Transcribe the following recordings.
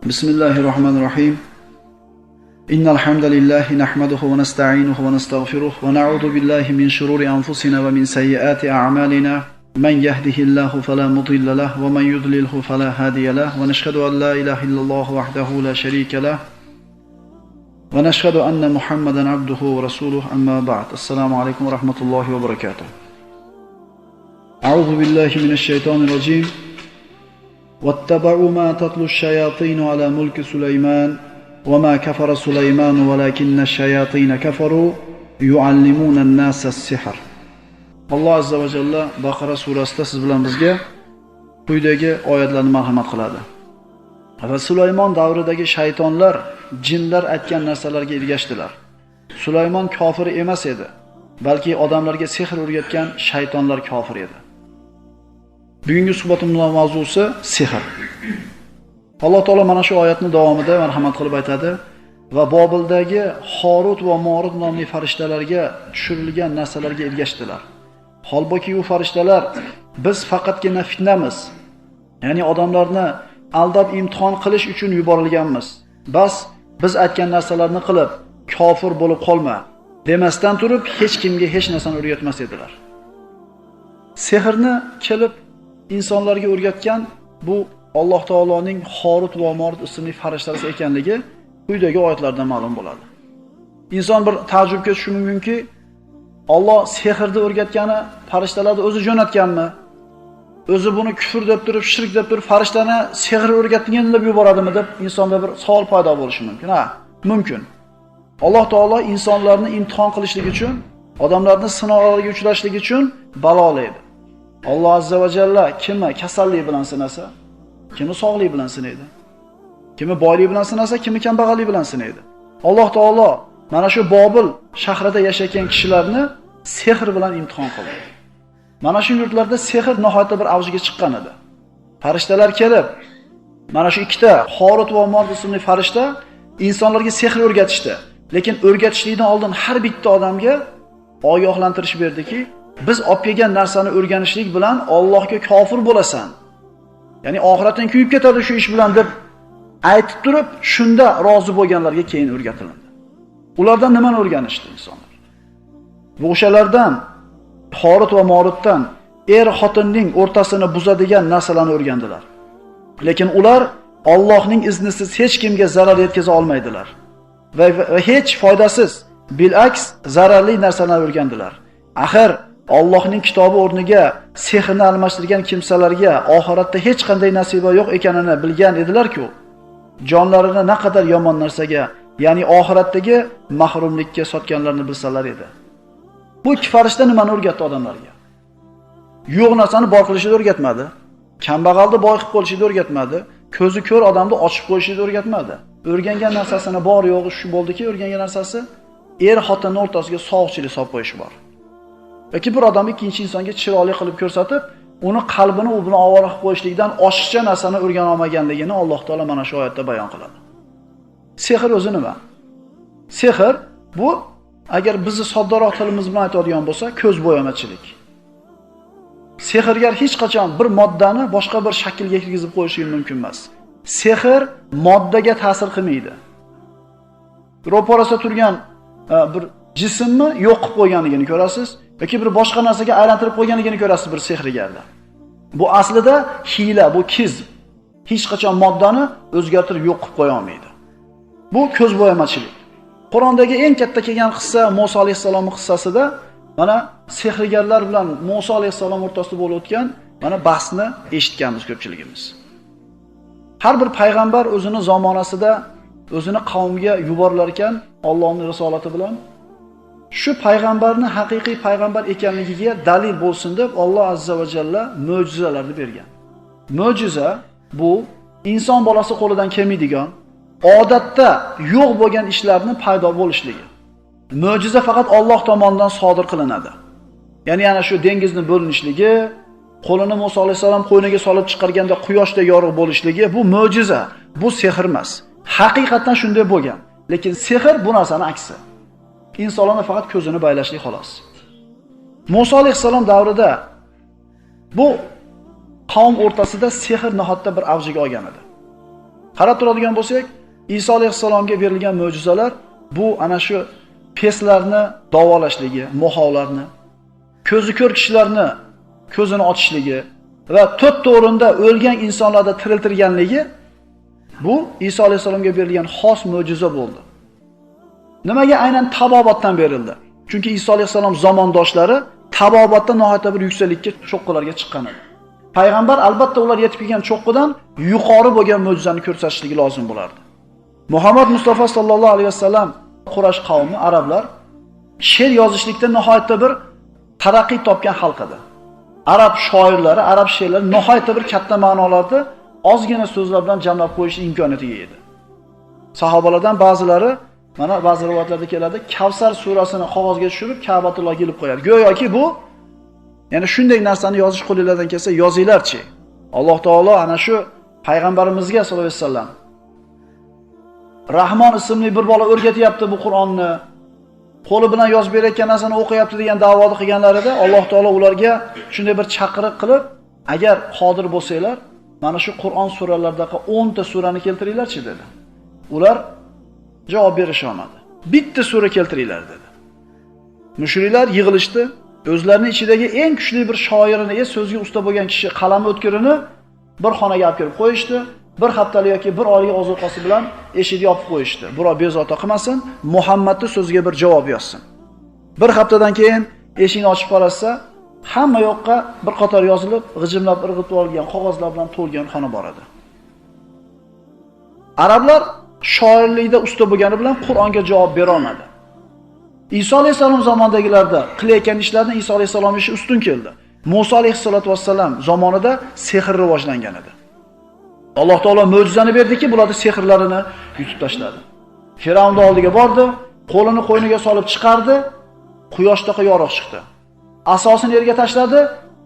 Bismillahir Rohmanir Rohim. Innal hamdalillahi nahmaduhu va nasta'inuhu va nastag'firuh va na'udhu billahi min shururi anfusina va min sayyiati a'malina. Man yahdihillahu fala mudilla lahu va man yudlilhu fala hadiya lahu va nashhadu an la ilaha illalloh wahdahu la sharika lahu va nashhadu anna Muhammadan abduhu va rasuluhu. Amma ba'd. Assalomu alaykum va rahmatullohi va barakatuh. A'udhu billahi minash shaytonir rojim. واتبعوا ما تتلو الشياطين على ملك سليمان وما كفر سليمان ولكن الشياطين كفروا يعلمون الناس السحر. Alloh azza va jalla Baqara surasida siz bilan bizga quyidagi oyatlarni marhamat qiladi. Va Sulaymon davridagi shaytonlar, jinlar aytgan narsalarga ergashdilar. Sulaymon kofir emas edi, balki odamlarga sehr o'rgatgan shaytonlar kofir edi. Bugungi suhbatimizning mavzusi sehr. Alloh taolo mana shu oyatning davomida marhamat qilib aytadi: va Bobildagi Horut va Morut nomli farishtalarga tushirilgan narsalarga ergashdilar. Holbuki u farishtalar biz faqatgina fitnamiz, ya'ni odamlarni aldab imtihon qilish uchun yuborilganmiz. Bas biz aytgan narsalarni qilib kofir bo'lib qolma demasdan turib hech kimga hech narsani o'rgatmas edilar. Sehrni kelib insonlarga o'rgatgan bu Alloh taoloning Horut va Morut ismli farishtalari ekanligi quyidagi oyatlardan ma'lum bo'ladi. Inson bir ta'jubga tushishi mumkinki, Alloh sehrni o'rgatgani farishtalarni o'zi jo'natganmi? O'zi buni kufr deb turib, shirk deb turib farishtani sehr o'rgatgan deb yuboradimi deb insonda bir savol paydo bo'lishi mumkin. Ha, mumkin. Alloh taolo insonlarni imtihon qilishlik uchun, odamlarni sinovlarga uchrashlik uchun balolaydi. Alloh azza va jalla kimi kasallik bilan sinasa, kimi sog'lik bilan sinaydi. Kimi boylik bilan sinasa, kimi kambag'allik bilan sinaydi. Alloh taolo mana shu Bobil shahrida yashayotgan kishilarni sehr bilan imtihon qildi. Mana shu yurtlarda sehr nihoyatda bir avjiga chiqqan edi. Farishtalar kelib, mana shu ikkita Horut va Morut ismli farishta insonlarga sehr o'rgatishdi. Lekin o'rgatishlikdan oldin har bitta odamga ogohlantirish berdiki, biz olib kelgan narsani o'rganishlik bilan Allohga kofir bo'lasan. Ya'ni oxiratdan kuyib ketadi shu ish bilan deb aytib turib, shunda rozi bo'lganlarga keyin o'rgatilindi. Ulardan nimani o'rganishdi insonlar? Bu o'shalardan Horut va Morutdan er xotinning o'rtasini buzadigan narsalarni o'rgandilar. Lekin ular Allohning iznisiz hech kimga zarar yetkaza olmaydilar va hech foydasiz, bilaks zararli narsalarni o'rgandilar. Axir Allohning kitobi o'rniga sehrni almashtirgan kimsalarga oxiratda hech qanday nasiba yo'q ekanini bilgan edilar-ku. Jonlarini naqadar yomon narsaga, ya'ni oxiratdagi mahrumlikka sotganlarini bilsalar edi. Bu ikki farishta nimani o'rgatdi odamlarga? Yo'q narsani bor qilishni o'rgatmadi. Kambag'alni boy qilib qo'yishni o'rgatmadi. Ko'zi ko'r odamni ochib qo'yishni o'rgatmadi. O'rgangan narsasini bor yo'g'i shu bo'ldiki, o'rgangan narsasi er xotinning o'rtasiga sog'chilik solib qo'yish bor. Yoki bir odam ikkinchi insonga chiroyli qilib ko'rsatib, uni qalbini u bilan ovora qilib qo'yishlikdan oshiqcha narsani o'rgana olmaganligini Alloh taolo mana shu oyatda bayon qiladi. Sehr o'zi nima? Sehr bu agar bizni soddaroq tilimiz bilan aytadigan bo'lsa, ko'z bo'yamachilik. Sehrgar hech qachon bir moddani boshqa bir shaklga kirgizib qo'yishi mumkin emas. Sehr moddaga ta'sir qilmaydi. Ro'parasida turgan bir jismni yo'q qilib qo'yganligini ko'rasiz yoki bir boshqa narsaga aylantirib qo'yganligini ko'rasiz bir sehrgarda. Bu aslida hiyla, bu kizb. Hech qachon moddani o'zgartirib yo'q qilib qo'ya olmaydi. Bu ko'z bo'yamachilik. Qur'ondagi eng katta kelgan qissa Musa alayhissalomning qissasida mana sehrgarlar bilan Musa alayhissalom o'rtasida bo'lib o'tgan mana bahsni eshitganmiz ko'pchiligimiz. Har bir payg'ambar o'zini zamonasida o'zini qavmiga yuborilar ekan Allohning risolati bilan shu payg'ambarni haqiqiy payg'ambar ekanligiga dalil bo'lsin deb Alloh azza va jalla mo'jizalarni bergan. Mo'jiza bu inson bolasi qo'lidan kelmaydigan, odatda yo'q bo'lgan ishlarning paydo bo'lishligi. Mo'jiza faqat Alloh tomonidan sodir qilinadi. Ya'ni ana shu dengizning bo'linishligi, qo'lini Musa alayhisalom qo'yniga solib chiqarganda quyoshda yorug' bo'lishligi bu mo'jiza, bu sehr emas. Haqiqatan shunday bo'lgan. Lekin sehr bu narsaning aksi. Insonlarni faqat ko'zini baylashlik xolos. Musa alayhisalom davrida bu qavm o'rtasida sehr nihoyatda bir avjiga olgan edi. Qarab turadigan bo'lsak, Iso alayhissalomga berilgan mo'jizalar bu ana shu peslarni davolashligi, mo'xovlarni, ko'zi ko'r kishilarni ko'zini ochishligi va to'rtta o'rinda o'lgan insonlarni tiriltirganligi bu Iso alayhissalomga berilgan xos mo'jiza bo'ldi. Nimaga aynan tabobatdan berildi? Chunki Iso alayhissalom zamondoshlari tabobatda nihoyatda bir yuksallikka, cho'qqilarga chiqqan edi. Payg'ambar albatta ular yetib kelgan cho'qqidan yuqori bo'lgan mo'jizani ko'rsatishligi lozim bo'lardi. Muhammad Mustafa sallallohu alayhi vasallam Quraysh qavmi, arablar she'r yozishlikda nihoyatda bir taraqqiy topgan xalq edi. Arab shoirlari, arab she'rlari nihoyatda bir katta ma'nolarni ozgina so'zlar bilan jamlab qo'yish imkoniyatiga ega edi. Sahobalardan ba'zilari, mana ba'zi rivoyatlarda keladi, Kavsar surasini qog'ozga tushirib Ka'batullohga ilib qo'yadi. Go'yoki bu, ya'ni shunday narsani yozish qo'lingizdan kelsa yozinglarchi. Alloh taolo ana shu payg'ambarimizga sollallohu alayhi vasallam Rahmon ismli bir bola o'rgatyapti bu Qur'onni, qo'li bilan yozib berayotgan narsani o'qiyapti degan da'voni qilganlarida Alloh taolo ularga shunday bir chaqiriq qilib, agar qodir bo'lsanglar, mana shu Qur'on suralaridagi 10 ta surani keltiringlarchi dedi. Ular javob berisha olmadi. Bitta sura keltiringlar dedi. Mushriklar yig'ilishdi. O'zlarining ichidagi eng kuchli bir shoirini, so'zga usta bo'lgan kishi, qalami o'tkirini bir xonaga olib kirib qo'yishdi. Bir haftalik yoki bir oylik ozuqasi bilan eshikni yopib qo'yishdi. Birov bezovta qilmasin, Muhammadning so'ziga bir javob yozsin. Bir haftadan keyin eshikni ochib qarasa, hamma yoqqa bir qator yozilib, g'ijimlab irg'itib olgan qog'ozlar bilan to'lgan xona bor edi. Arablar shoirlikda usta bo'lgani bilan Qur'onga javob bera olmadi. Iso alayhissalom zamonadagilarda qilayotgan ishlardan Iso alayhissalom ishi ustun keldi. Musa alayhissalatu vassalam zamonida sehr rivojlangan edi. Alloh taolo mo'jizani berdiki, bularning sehrlarini yutib tashladi. Firavn oldiga bordi, qo'lini qo'yniga solib chiqardi, quyoshdaqa yorug' chiqdi. Asosini yerga tashladi,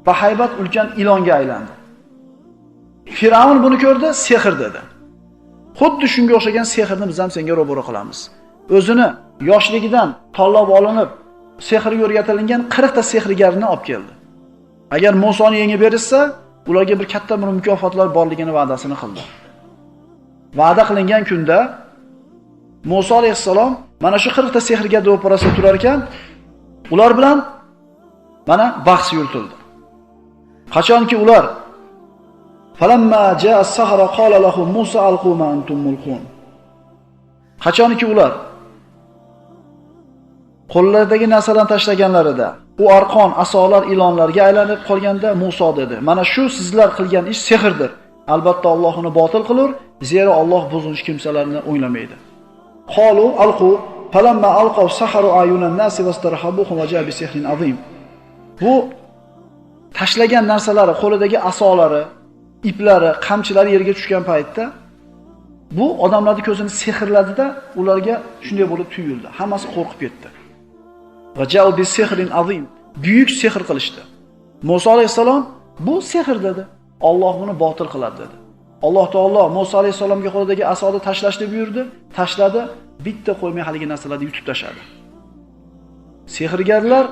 bahaybat ulkan ilonga aylandi. Firavn buni ko'rdi, sehr dedi. Xuddi shunga o'xshagan sehrni biz ham senga ro'baro qilamiz. O'zini yoshligidan tanlab olinib, sehrga o'rgatilgan 40 ta sehrgarni olib keldi. Agar Musoni yengib berishsa, ularga bir katta bir mukofotlar borligini va'dasini qildi. Va'da qilingan kunda Musa alayhissalom mana shu 40 ta sehrgar ro'parasida turar ekan, ular bilan mana bahs yuritildi. Qachonki ular falamma jaa as-sahara qala lahum Musa alqu ma antum mulqun. Qachonki ular qo'llaridagi narsalarni tashlaganlarida, u arqon, asolar ilonlarga aylanib qolganda Musa dedi: "Mana shu sizlar qilgan ish sehrdir. Albatta Alloh uni botil qilur, zero Alloh buzg'unchi kimsalarni o'nglamaydi." Qalu alqu falamma alqaw saharu ayunan nasi wastarhabuhum wa jaa bi sihrin azim. Bu tashlagan narsalari, qo'lidagi asolari, iplari, qamchilari yerga tushgan paytda bu odamlarning ko'zini sehrladida, ularga shunday bo'lib tuyuldi. Hammasi qo'rqib ketdi. Va ja'u bi sihrin azim. Buyuk sehr qilishdi. Musa alayhissalom bu sehr dedi. Alloh buni botil qiladi dedi. Alloh taolo Musa alayhissalomga qo'lidagi asoni tashlashni buyurdi, tashladi, bitta qo'ymay haligi narsalarni yutib tashladi. Sehrgarlar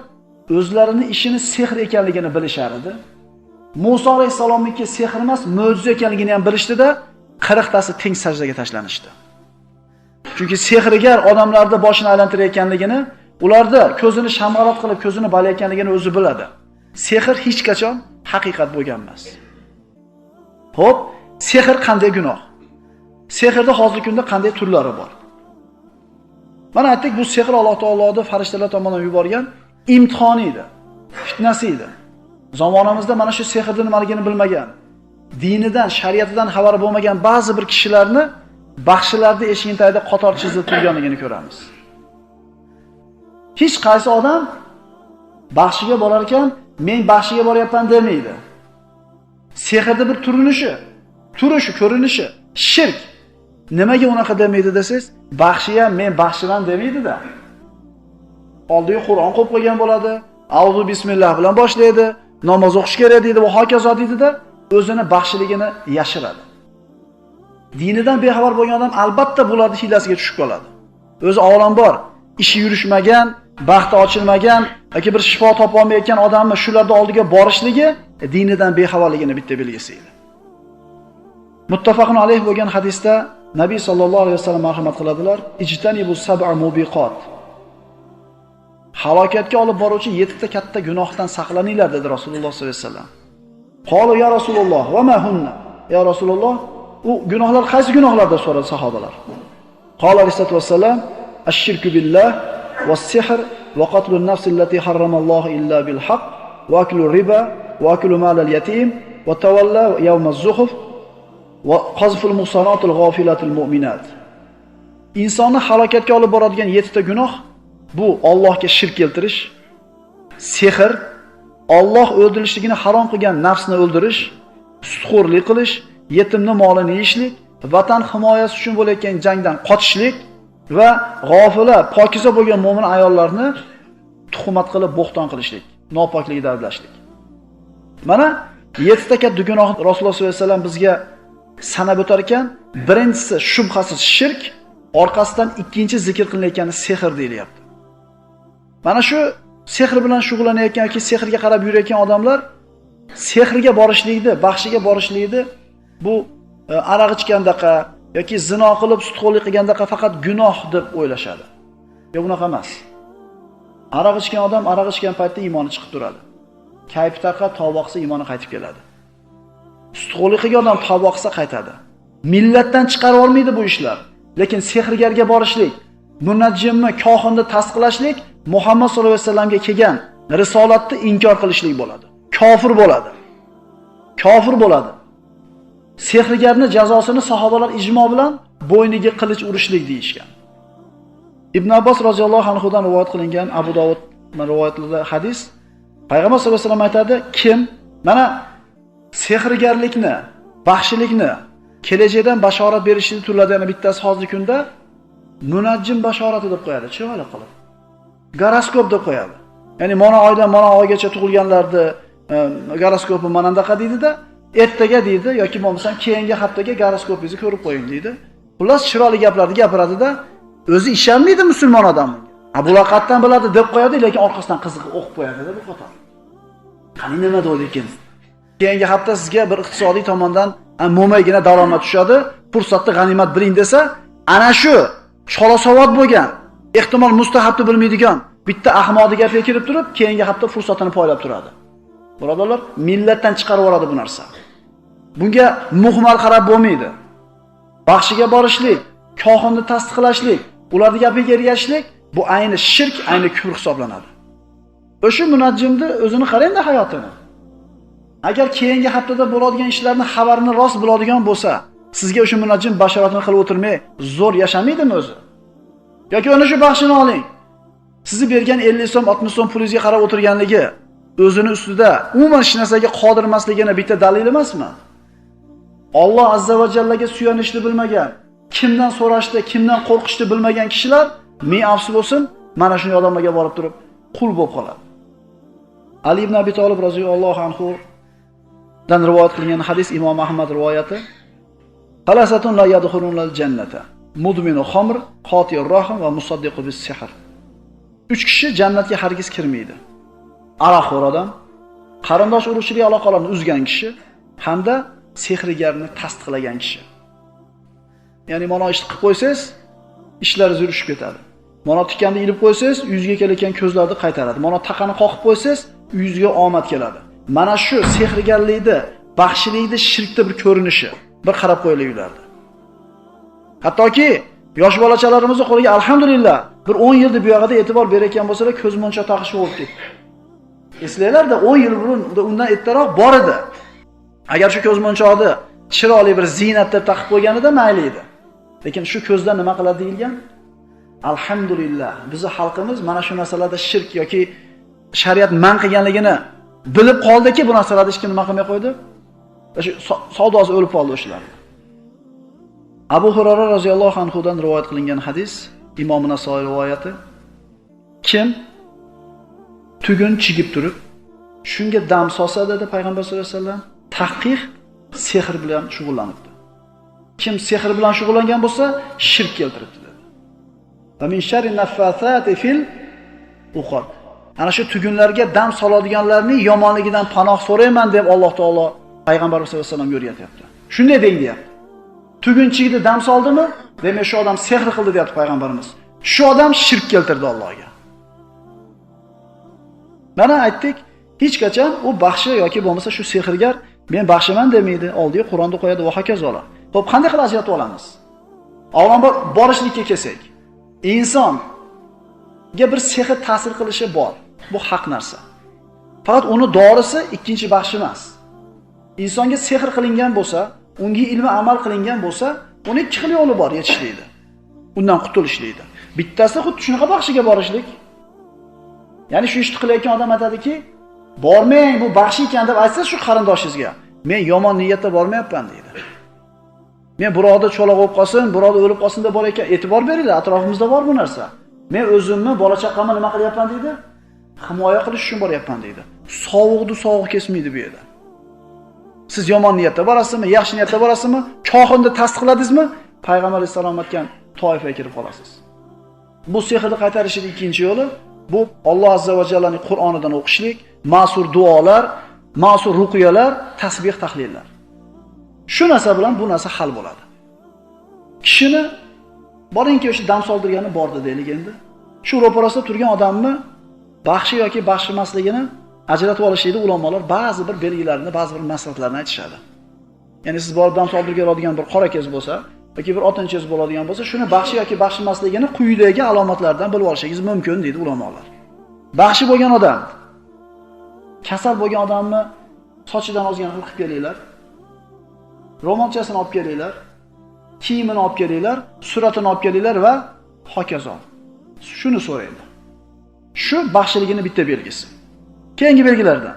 o'zlarini ishini sehr ekanligini bilishar edi. Musa alayhissalomniki sehr emas, mo'jiza ekanligini ham bilishdida, 40 tasi teng sajdaga tashlanishdi. Chunki sehrgar odamlarni boshini aylantirayotganligini, ularda ko'zini shamg'alat qilib, ko'zini balayotganligini o'zi biladi. Sehr hech qachon haqiqat bo'lgan emas. Xo'p, sehr qanday gunoh? Sehrda hozirgi kunda qanday turlari bor? Mana aytdik, bu sehr Alloh taoloning farishtalar tomonidan yuborgan imtihoni edi, fitnasi edi. Zamonamizda mana shu sehrning nimaligini bilmagan, dinidan, shariatidan xabari bo'lmagan ba'zi bir kishilarni baxshilarning eshigining tagida qator chizib turganligini ko'ramiz. Hech qaysi odam baxshiga borar ekan, men baxshiga boryapman demaydi. Sehrda bir turinishi, turishi, ko'rinishi shirk. Nimaga unaqa demaydi desangiz, baxshi ham men baxshiman demaydi-da. Oldiga Qur'on qo'yib qo'ygan bo'ladi, auzu bismillah bilan boshlaydi, namoz o'qish kerak deydi va hokazo deydi-da, o'zini baxshiligini yashiradi. Dinidan bexabar bo'lgan odam albatta bularning hiylasiga tushib qoladi. O'zi avvalambor ishi yurishmagan, baxti ochilmagan yoki bir shifo topa olmayotgan odamni shularning oldiga borishligi dinidan bexabarligini bitta belgisi edi. Muttafaqun alayh bo'lgan hadisda Nabiy sallallohu alayhi vasallam marhamat qiladilar: "Ijtanibu sab'a mubiqat." Halokatga olib boruvchi 7 ta katta gunohdan saqlaninglar dedi Rasululloh sollallohu alayhi vasallam. Qalu ya Rasululloh, va ma hunna? Ya Rasululloh, u gunohlar qaysi gunohlar deb so'radi sahobalar. Qala alayhissalatu vassalam: "Ash-shirku billah was-sihr va qatlun nafsi allati harramallohu illa bil haqq va aklu riba va aklu malal yatim va tawalla yawm az-zuhuf va qazful muhsanatil g'ofilatil mu'minat." Insonni halokatga olib boradigan 7 ta gunoh bu Allohga shirk keltirish, sehr, Alloh o'ldirishligini harom qilgan nafsni o'ldirish, sutxo'rlik qilish, yetimni molini yeyishlik, vatan himoyasi uchun bo'layotgan jangdan qochishlik va g'ofila, pokiza bo'lgan mo'min ayollarni tuhmat qilib bo'xton qilishlik, nopoklikda ayblashlik. Mana 7 ta katta gunoh Rasululloh sollallohu alayhi vasallam bizga sanab o'tar ekan, birinchisi shubhasiz shirk, orqasidan ikkinchi zikr qilinayotgani sehr deyilyapti. Mana shu sehr bilan shug'ullanayotgan yoki sehrga qarab yurayotgan odamlar sehrga borishlikni, baxshiga borishlikni bu aroq ichgandaqa yoki zino qilib sutxo'rlik qilgandaqa faqat gunoh deb o'ylashadi. Yo'q, bunaqa emas. Aroq ichgan odam aroq ichgan paytda iymoni chiqib turadi. Kayfi taqa tavba qilsa iymoni qaytib keladi. Sutxo'rlik qilgan odam tavba qilsa qaytadi. Millatdan chiqarib olmaydi bu ishlar. Lekin sehrgarga borishlik, munajjimni, kohinni tasdiqlashlik Muhammad sollallohu alayhi vasallamga kelgan risolatni inkor qilishlik bo'ladi. Kofir bo'ladi. Kofir bo'ladi. Sehrgarning jazosini sahobalar ijmo bilan bo'yniga qilich urishlik deyishgan. Ibn Abbos roziyallohu anhu dan rivoyat qilingan Abu Dovud rivoyatida hadis, Payg'ambar sollallohu alayhi vasallam aytadi, kim mana sehrgarlikni, baxshilikni kelajakdan bashorat berishni turlaridan bittasi hozirgi kunda munajjim bashorati deb qo'yadi, chiroyli qilib. Goroskop deb qo'yadi. Ya'ni mana oydan mana oygacha tug'ilganlarni goroskopi mana bundaqa deydi-da, ertaga deydi yoki bo'lmasam keyingi haftaga goroskopingizni ko'rib qo'ying deydi. Xullas chiroyli gaplarni gapiradi-da, o'zi ishonmaydi musulmon odam bunga. Ha, bular qatdan biladi deb qo'yadi, lekin orqasidan qiziqib o'qib qo'yadi-da bu qator. Qani nima dedi ekan? Keyingi hafta sizga bir iqtisodiy tomondan mo'maygina daromad tushadi, fursatni g'animat biling desa, ana shu cholasavod bo'lgan, ehtimol mustahabni bilmaydigan bitta ahmoqni gapiga kirib turib, keyingi hafta fursatini poylab turadi. Birodarlar, millatdan chiqarib yuboradi bu narsa. Bunga muhmal qarab bo'lmaydi. Baxshiga borishlik, kohinni tasdiqlashlik, ularning gapiga ergashishlik bu ayni shirk, ayni kufr hisoblanadi. O'sha munajjimni o'zini qarang-da hayotini. Agar keyingi haftada bo'ladigan ishlarni xabarini rost biladigan bo'lsa, sizga o'sha munajjim bashoratini qilib o'tirmay, zo'r yashamaydimi o'zi? Yoki ana shu baxshini oling. Sizni bergan 50 so'm, 60 so'm pulingizga qarab o'tirganligi o'zini ustida umuman hech narsaga qodir emasligini bitta dalil emasmi? Alloh azza va jallaga suyanishni bilmagan, kimdan so'rashni, kimdan qo'rqishni bilmagan kishilar ming afsus bo'lsin, mana shunday odamlarga borib turib qul bo'lib qoladi. Ali ibn Abi Talib roziyallohu anhu dan rivoyat qilingan hadis, Imom Ahmad rivoyati. Salasatun la yadkhulunal jannata. Mudminu khamr, qati'ur rahm va musaddiqu bis sihr. 3 kishi jannatga hargiz kirmaydi. Aroqxo'r odam, qarindosh urug'chilik aloqalarini uzgan kishi hamda sehrgarni tasdiqlagan kishi. Ya'ni mana ishni qilib qo'ysangiz, ishlaringiz yurishib ketadi. Mana tikanni ilib qo'ysangiz, yuzga kelayotgan ko'zlarni qaytaradi. Mana taqani qoqib qo'ysangiz, yuzga omad keladi. Mana shu sehrgarlikni, baxshilikni, shirkni bir ko'rinishi, bir qarab qo'yaylik ularni. Hattoki yosh bolachalarimizni qo'liga alhamdulillah bir 10 yilda bu yog'ida e'tibor berayotgan bo'lsalar, ko'zmonchoq taqish bo'lib ketdi. Eslaylar-da, 10 yil burun undan ertaroq bor edi. Agar shu ko'zmonchoqni chiroyli bir ziynat deb taqib qo'yganida mayli edi. Lekin shu ko'zdan nima qiladi deyilgan? Alhamdulillah, bizning xalqimiz mana shu narsalarda shirk yoki shariat man qilganligini bilib qoldiki, bu narsalarda hech kim nima qilmay qo'ydi. O'sha savdosi o'lib qoldi o'shalarda. Abu Hurayra roziyallohu anhu dan rivoyat qilingan hadis, Imom Nasoiy rivoyati. Kim tugun chigib turib, shunga dam solsa dedi Payg'ambar sollallohu alayhi vasallam, tahqiq sehr bilan shug'ullanibdi. Kim sehr bilan shug'ullangan bo'lsa, shirk keltiribdi dedi. Va min sharri naffathati fil uqad. Ana shu tugunlarga dam soladiganlarning yomonligidan panoh so'rayman deb Alloh taolo Payg'ambar sollallohu alayhi vasallamga o'rgatyapti. Shunday deng deyapti. Tugunchikni dam soldimi? Demak, shu odam sehr qildi deyapti payg'ambarimiz. Shu odam shirk keltirdi Allohga. Mana aytdik, hech qachon u baxshi yoki bo'lmasa shu sehrgar men baxshiman demaydi, oldiga Qur'onni qo'yadi va hokazolar. Xo'p, qanday qilib ajratib olamiz? Avvalambor borishlikka kelsak, insonga bir sehr ta'sir qilishi bor. Bu haq narsa. Faqat uni dorisi ikkinchi baxshi emas. Insonga sehr qilingan bo'lsa, unga ilmi amal qilingan bo'lsa, uni ikki xil yo'li bor yetishlikda. Undan qutulishlikda. Bittasi xuddi shunaqa baxshiga borishlik. Ya'ni shu ishni qilayotgan odam aytadiki, bormang, bu baxshi ekan deb aytsa shu qarindoshingizga, men yomon niyatda bormayapman deydi. Men birovda cho'loq bo'lib qolsin, birovda o'lib qolsin deb bor ekan, e'tibor beringlar, atrofimizda bor bu narsa. Men o'zimni bola chaqamni nima qilyapman deydi? Himoya qilish uchun boryapman deydi. Sovuqni sovuq kesmaydi bu yerda. Siz yomon niyatda borasizmi, yaxshi niyatda borasizmi, kohinni tasdiqladingizmi, Payg'ambar alayhissalom aytgan toifaga kirib qolasiz. Bu sehrni qaytarishning ikkinchi yo'li bu Alloh azza va jallaning Qur'onidan o'qishlik, ma'sur duolar, ma'sur ruqiyalar, tasbih tahlillar. Shu narsa bilan bu narsa hal bo'ladi. Kishini boringki o'sha dam soldirgani bordi deylik endi. Shu ro'parasida turgan odamni baxshi yoki baxshi emasligini ajratib olishlikda ulamolar ba'zi bir belgilarini, ba'zi bir maslahatlarni aytishadi. Ya'ni siz borib dam soldirga oladigan bir qora kez bo'lsa yoki bir otinchiz bo'ladigan bo'lsa, shuni baxshi yoki baxshi emasligini quyidagi alomatlardan bilib olishingiz mumkin deydi ulamolar. Baxshi bo'lgan odam, kasal bo'lgan odamni sochidan ozgina qilib kelinglar, ro'molchasini olib kelinglar, kiyimini olib kelinglar, suratini olib kelinglar va hokazo. Shuni so'raydi. Shu baxshiligini bitta belgisi. Keyingi belgilardan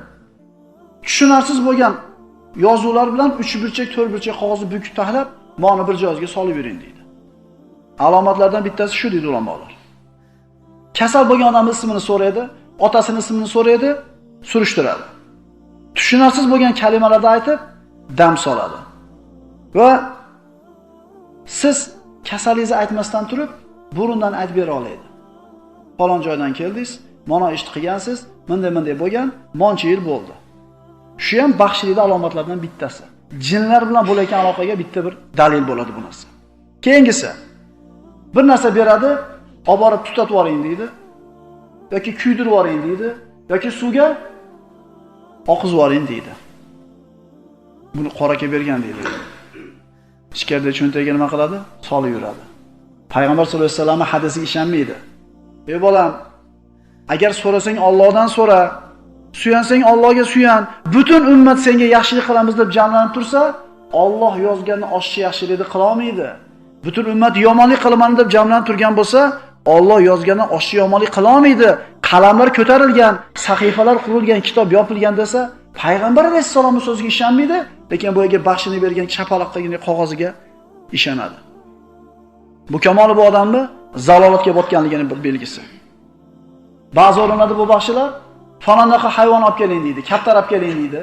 tushunarsiz bo'lgan yozuvlar bilan 3 burchak, 4 burchak qog'ozni bukib taxlab, ma'ni bir joyga solib bering deydi. Alomatlardan bittasi shu deydi ulamolar. Kasal bo'lgan odamning ismini so'raydi, otasining ismini so'raydi, surishtiradi. Tushunarsiz bo'lgan kalimalarni aytib dam soladi. Va siz kasalingizni aytmasdan turib, burundan aytib bera oladi. Falon joydan keldingiz, mana ishni qilgansiz, bunday-bunday bo'lgan, moncha yil bo'ldi. Shu ham baxshilikning alomatlaridan bittasi. Jinlar bilan bo'layotgan aloqaga bitta bir dalil bo'ladi bu narsa. Keyingisi, bir narsa beradi, olib borib tutatib yuboring deydi, yoki kuydirib yuboring deydi, yoki suvga oqizib yuboring deydi. Buni qoraga bergan deydi. Ichkarida cho'ntagiga nima qiladi? Solib yuradi. Payg'ambar sollallohu alayhi vasallam hadisiga ishonmaydi. Ey bolam, agar so'rasang Allohdan so'ra, suyansang Allohga suyan, butun ummat senga yaxshilik qilamiz deb jamlanib tursa, Alloh yozganni oshchi yaxshilikni qila olmaydi. Butun ummat yomonlik qilaman deb jamlanib turgan bo'lsa, Alloh yozganni oshchi yomonlik qila olmaydi. Qalamlar ko'tarilgan, sahifalar qurilgan, kitob yopilgan desa, Payg'ambar alayhissalomning so'ziga ishonmaydi, lekin bu yerga baxshini bergan chapaloqqagina qog'oziga ishonadi. Bu kamoli bu odamni zalolatga botganligining bir belgisi. Ba'zi o'rinlarda bu baxshilar falondaqa hayvon olib keling deydi, kaptar olib keling deydi,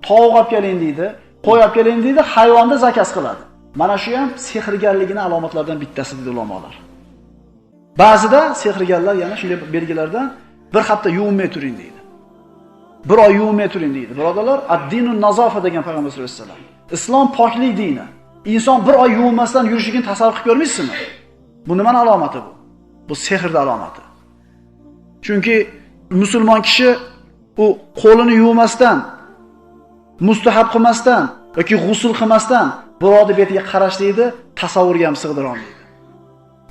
tovuq olib keling deydi, qo'y olib keling deydi, hayvonni zakaz qiladi. Mana shu ham sehrgarligining alomatlaridan bittasi deydi ulamolar. Ba'zida sehrgarlar yana shunday belgilardan bir hafta yuvinmay turing deydi. Bir oy yuvinmay turing deydi. Birodarlar, ad-dinun nazofa degan Payg'ambar sollallohu alayhi vasallam. Islom poklik dini. Inson bir oy yuvinmasdan yurishligini tasavvur qilib ko'rmaysizmi? Bu nimaning alomati bu? Bu sehrning alomati. Chunki musulmon kishi u qo'lini yuvmasdan, mustahab qilmasdan yoki g'usl qilmasdan birovning betiga qarashlikni tasavvurga ham sig'dira olmaydi.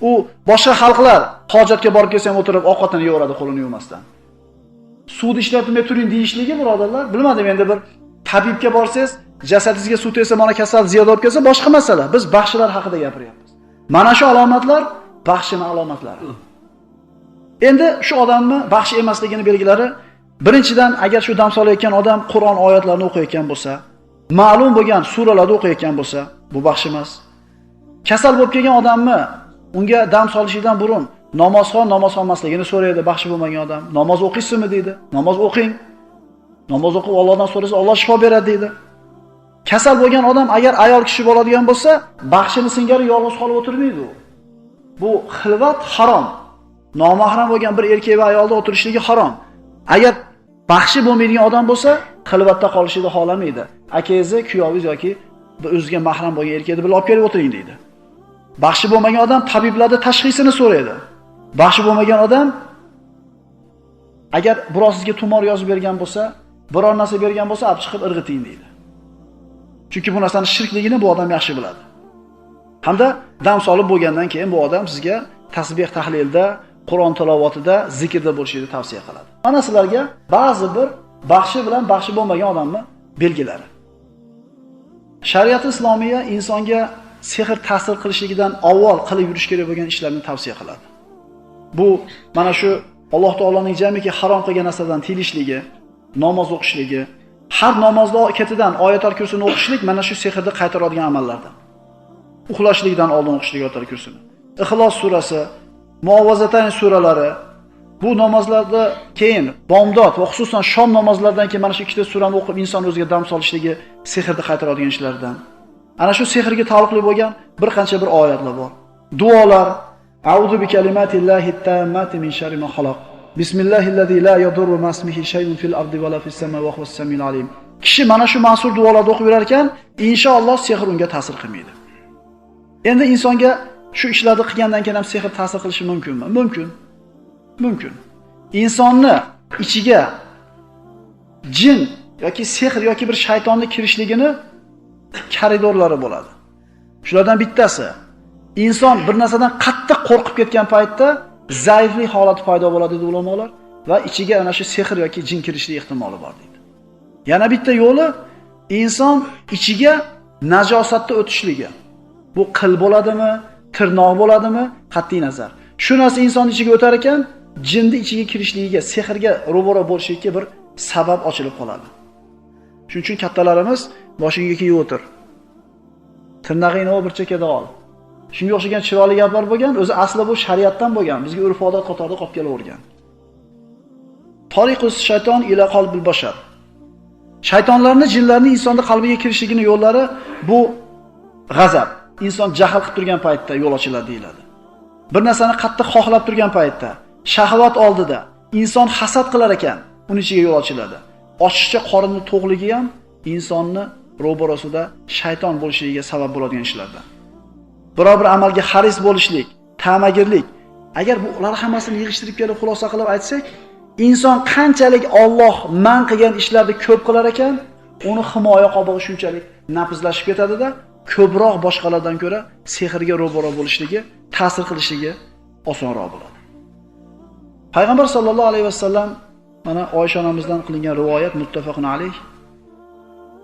U boshqa xalqlar hojatga borib kelsa ham o'tirib ovqatini yeyaveradi qo'lini yuvmasdan. Suvni ishlatmay turing deyishligi birodarlar, bilmadim endi bir tabibga borsangiz, jasadingizga suv tegsa mana kasal ziyoda bo'lib kelsa boshqa masala. Biz baxshilar haqida gapiryapmiz. Mana shu alomatlar baxshining alomatlari. Endi shu odamni baxshi emasligini belgilari, birinchidan agar shu dam solayotgan odam Qur'on oyatlarini o'qiyotgan bo'lsa, ma'lum bo'lgan suralarni o'qiyotgan bo'lsa, bu baxshi emas. Kasal bo'lib kelgan odamni unga dam solishidan burun namozxon namoz olmasligini so'raydi baxshi bo'lmagan odam. Namoz o'qiysizmi deydi. Namoz o'qing. Namoz o'qib Allohdan so'rasa Alloh shifo beradi deydi. Kasal bo'lgan odam agar ayol kishi bo'ladigan bo'lsa, baxshini singari yolg'iz qolib o'tirmaydi u. Bu xilvat harom. Nomahram bo'lgan bir erkak va ayolda o'tirishligi harom. Agar baxshi bo'lmaydigan odam bo'lsa, xilvatda qolishini xohlamaydi. Akangizni, kuyovingiz yoki bir o'ziga mahram bo'lgan erkakni birga olib kelib o'tiring deydi. Baxshi bo'lmagan odam tabiblarning tashxisini so'raydi. Baxshi bo'lmagan odam agar birov sizga tumor yozib bergan bo'lsa, biror narsa bergan bo'lsa, olib chiqib irg'iting deydi. Chunki bu narsani shirkligini bu odam yaxshi biladi. Hamda dam solib bo'lgandan keyin bu odam sizga tasbih tahlilda, Qur'on tilovatida, zikrda bo'lishini tavsiya qiladi. Mana sizlarga ba'zi bir baxshi bilan baxshi bo'lmagan odamning belgilari. Shariat islomiya insonga sehr ta'sir qilishligidan avval qilib yurish kerak bo'lgan ishlarni tavsiya qiladi. Bu mana shu Alloh taoloning jamiki harom qilgan narsadan tiyilishligi, namoz o'qishligi, har namozda ketidan oyatul kursini o'qishlik mana shu sehrni qaytaradigan amallardan. Uxlashlikdan oldin o'qishlik oyatul kursini. Ixlos surasi, Muavvazatayn suralari, bu namozlarda keyin bomdod va xususan shom namozlaridan keyin mana shu ikkita surani o'qib inson o'ziga dam solishligi sehrni qaytaradigan ishlardan. Ana shu sehrga taalluqli bo'lgan bir qancha bir oyatlar bor. Duolar: A'udhu bi kalimatillahi tammati min sharri ma xalaq. Bismillahillazi la yadurru ma ismihi shay'un fil ardi va la fis samai va huwas samiul alim. Kishi mana shu ma'sur duolarni o'qib yurar ekan, inshaalloh sehr unga ta'sir qilmaydi. Endi insonga shu ishlarni qilgandan keyin ham sehr ta'sir qilishi mumkinmi? Mumkin. Mumkin. Insonni ichiga jin yoki sehr yoki bir shaytonni kirishligini koridorlari bo'ladi. Shulardan bittasi, inson bir narsadan qattiq qo'rqib ketgan paytda zaiflik holati paydo bo'ladi deydi ulamolar va ichiga ana shu sehr yoki jin kirishlik ehtimoli bor deydi. Yana bitta yo'li inson ichiga najosatda o'tishligi. Bu qil bo'ladimi, tirnoq bo'ladimi, qat'iy nazar. Shu narsa inson ichiga o'tar ekan, jinni ichiga kirishligiga, sehrga ro'baro bo'lishligiga bir sabab ochilib qoladi. Shuning uchun kattalarimiz boshingga kiyib o'tir. Tirnog'ingni bir chekkada ol. Shunga o'xshagan chiroyli gaplar bo'lgan, o'zi asli bu shariatdan bo'lgan, bizga urf-odat qatorida qolib kelavergan. Tariqus shayton ila qalbil bashar. Shaytonlarni, jinlarni insonning qalbiga kirishligini yo'llari bu g'azab. Inson jahl qilib turgan paytda yo'l ochiladi deyiladi. Bir narsani qattiq xohlab turgan paytda, shahvat oldida inson hasad qilar ekan, uning ichiga yo'l ochiladi. Ochiqcha qorinni to'g'ligi ham insonni ro'barosida shayton bo'lishiga sabab bo'ladigan ishlardan. Biror bir amalga haris bo'lishlik, ta'magirlik. Agar bular hammasini yig'ishtirib kelib xulosa qilib aytsak, inson qanchalik Alloh man qilgan ishlarni ko'p qilar ekan, uni himoya qobig'i shunchalik nafizlashib ketadida, ko'proq boshqalardan ko'ra sehrga ro'baro bo'lishligi, ta'sir qilishligi osonroq bo'ladi. Payg'ambar sollallohu alayhi vasallam mana Oysha onamizdan qilingan rivoyat muttafaqun alayh.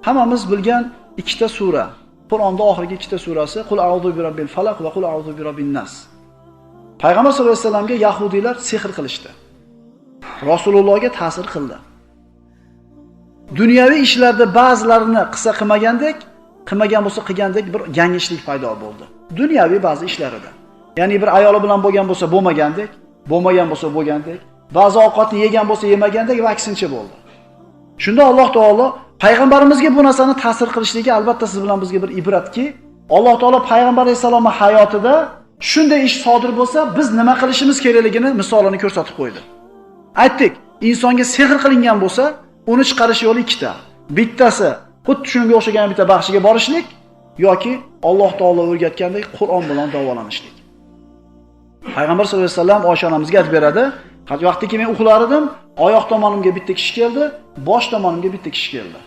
Hammamiz bilgan ikkita sura, Qur'onda oxirgi ikkita surasi Qul a'udhu birabbil falaq va Qul a'udhu birabbin nas. Payg'ambar sollallohu alayhi vasallamga yahudiylar sehr qilishdi. Rasulullohga ta'sir qildi. Dunyoviy ishlarda ba'zilarini qilsa qilmagandek, qilmagan bo'lsa qilgandek bir yanglishlik paydo bo'ldi. Dunyoviy ba'zi ishlarida. Ya'ni bir ayoli bilan bo'lgan bo'lsa bo'lmagandek, bo'lmagan bo'lsa bo'lgandek, ba'zi ovqatni yegan bo'lsa yemagandek va aksincha bo'ldi. Shunda Alloh taolo payg'ambarimizga bu narsani ta'sir qilishligi albatta siz bilan bizga bir ibratki, Alloh taolo payg'ambar alayhissalomning hayotida shunday ish sodir bo'lsa, biz nima qilishimiz kerakligini misolini ko'rsatib qo'ydi. Aytdik, insonga sehr qilingan bo'lsa, uni chiqarish yo'li ikkita. Bittasi xuddi shunga o'xshagan bitta baxshiga borishlik yoki Alloh taolo o'rgatgandek Qur'on bilan davolanishlik. Payg'ambar sollallohu alayhi vasallam Oysha onamizga aytib beradi, vaqtiki men uxlar edim, oyoq tomonimga bitta kishi keldi, bosh tomonimga bitta kishi keldi.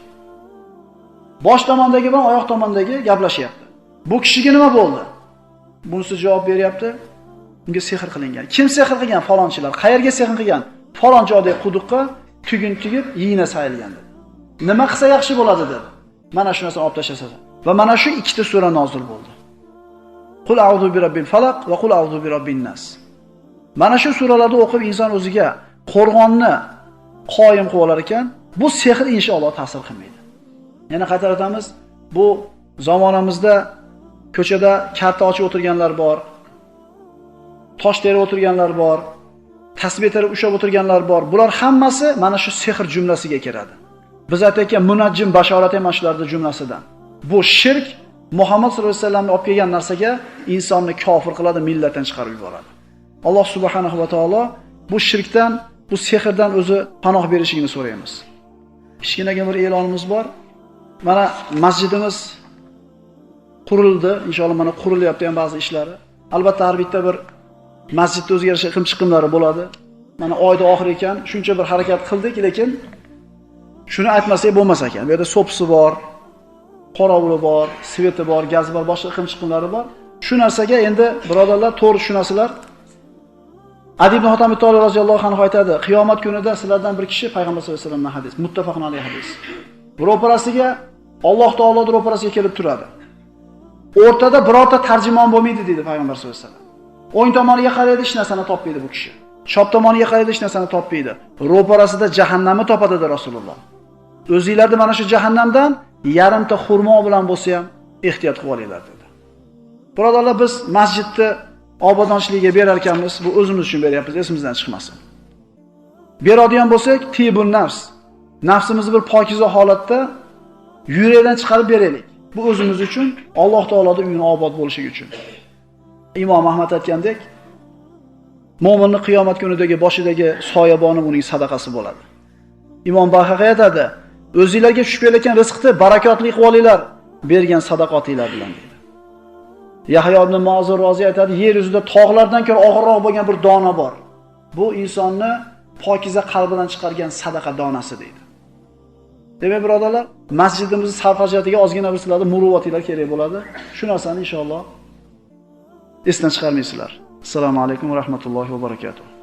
Bosh tomondagi bilan oyoq tomondagi gaplashyapti. Bu kishiga nima bo'ldi? Bunisi javob beryapti. Unga sehr qilingan. Kim sehr qilgan? Falonchilar. Qayerga sehr qilgan? Falon joydagi quduqqa tugun tugib yina sayilgan dedi. Nima qilsa yaxshi bo'ladi dedi. Mana shu narsani olib tashlasa. Va mana shu ikkita sura nozil bo'ldi. Qul a'udhu birabbil falaq va qul a'udhu birabbin nas. Mana shu suralarni o'qib inson o'ziga qo'rg'onni qoyim qilib olar ekan, bu sehr inshaalloh ta'sir qilmaydi. Yana qaytaratamiz, bu zamonamizda ko'chada karta ochib o'tirganlar bor, tosh terib o'tirganlar bor, tasbih terib ushlab o'tirganlar bor. Bular hammasi mana shu sehr jumlasiga kiradi. Biz aytayotgan munajjim bashorat ham shularning jumlasidan. Bu shirk Muhammad sollallohu alayhi vasallamni olib kelgan narsaga insonni kofir qiladi, millatdan chiqarib yuboradi. Alloh subhanahu va taolo bu shirkdan, bu sehrdan o'zi panoh berishini so'raymiz. Kichkinagina bir e'lonimiz bor. Mana masjidimiz Qurildi, inshaalloh mana qurilyapti ham ba'zi ishlari. Albatta har bitta bir masjidda o'ziga yarasha iqim-chiqimlari bo'ladi. Mana oyda oxiri ekan, shuncha bir harakat qildik, lekin shuni aytmasak bo'lmas ekan. Bu yerda so'pisi bor, qorovuli bor, sveti bor, gazi bor, boshqa iqim-chiqimlari bor. Shu narsaga endi birodarlar to'g'ri tushunasizlar. Adi ibn Hotam Toli roziyallohu anhu aytadi, qiyomat kunida sizlardan bir kishi payg'ambar sollallohu alayhi vasallamdan hadis, muttafaqun alayhi hadis. Ro'parasiga Alloh taoloning ro'parasiga kelib turadi. O'rtada birorta tarjimon bo'lmaydi dedi payg'ambar sollallohu alayhi vasallam. O'ng tomoniga qaraydi, hech narsani topmaydi bu kishi. Chap tomoniga qaraydi, hech narsani topmaydi. Ro'parasida jahannamni topadi dedi Rasululloh. O'zingizlarni mana shu jahannamdan yarimta xurmo bilan bo'lsa ham ehtiyot qilib olinglar dedi. Birodarlar, biz masjidni obodonchiligiga berar ekanmiz, bu o'zimiz uchun beryapmiz, esimizdan chiqmasin. Beradigan bo'lsak, tibun nafs, nafsimizni bir pokiza holatda yurakdan chiqarib beraylik. Bu o'zimiz uchun, Alloh taoloning uyini obod bo'lishi uchun. Imom Ahmad aytgandek, mo'minning qiyomat kunidagi boshidagi soyaboni uning sadaqasi bo'ladi. Imom Bayhaqi aytadi, o'zingizlarga tushib kelayotgan rizqni barakotli qilib olinglar, bergan sadaqotinglar bilan deydi. Yahyo ibn Mu'az rozi aytadi, yer yuzida tog'lardan ko'ra og'irroq bo'lgan bir dona bor. Bu insonni pokiza qalbidan chiqargan sadaqa donasi deydi. Demak, birodarlar, masjidimizni sarf-xarajatiga ozgina bir sizlarda muruvvatinglar kerak bo'ladi. Shu narsani inshaalloh esdan chiqarmaysizlar. Assalomu alaykum va rahmatullohi va barakatuh.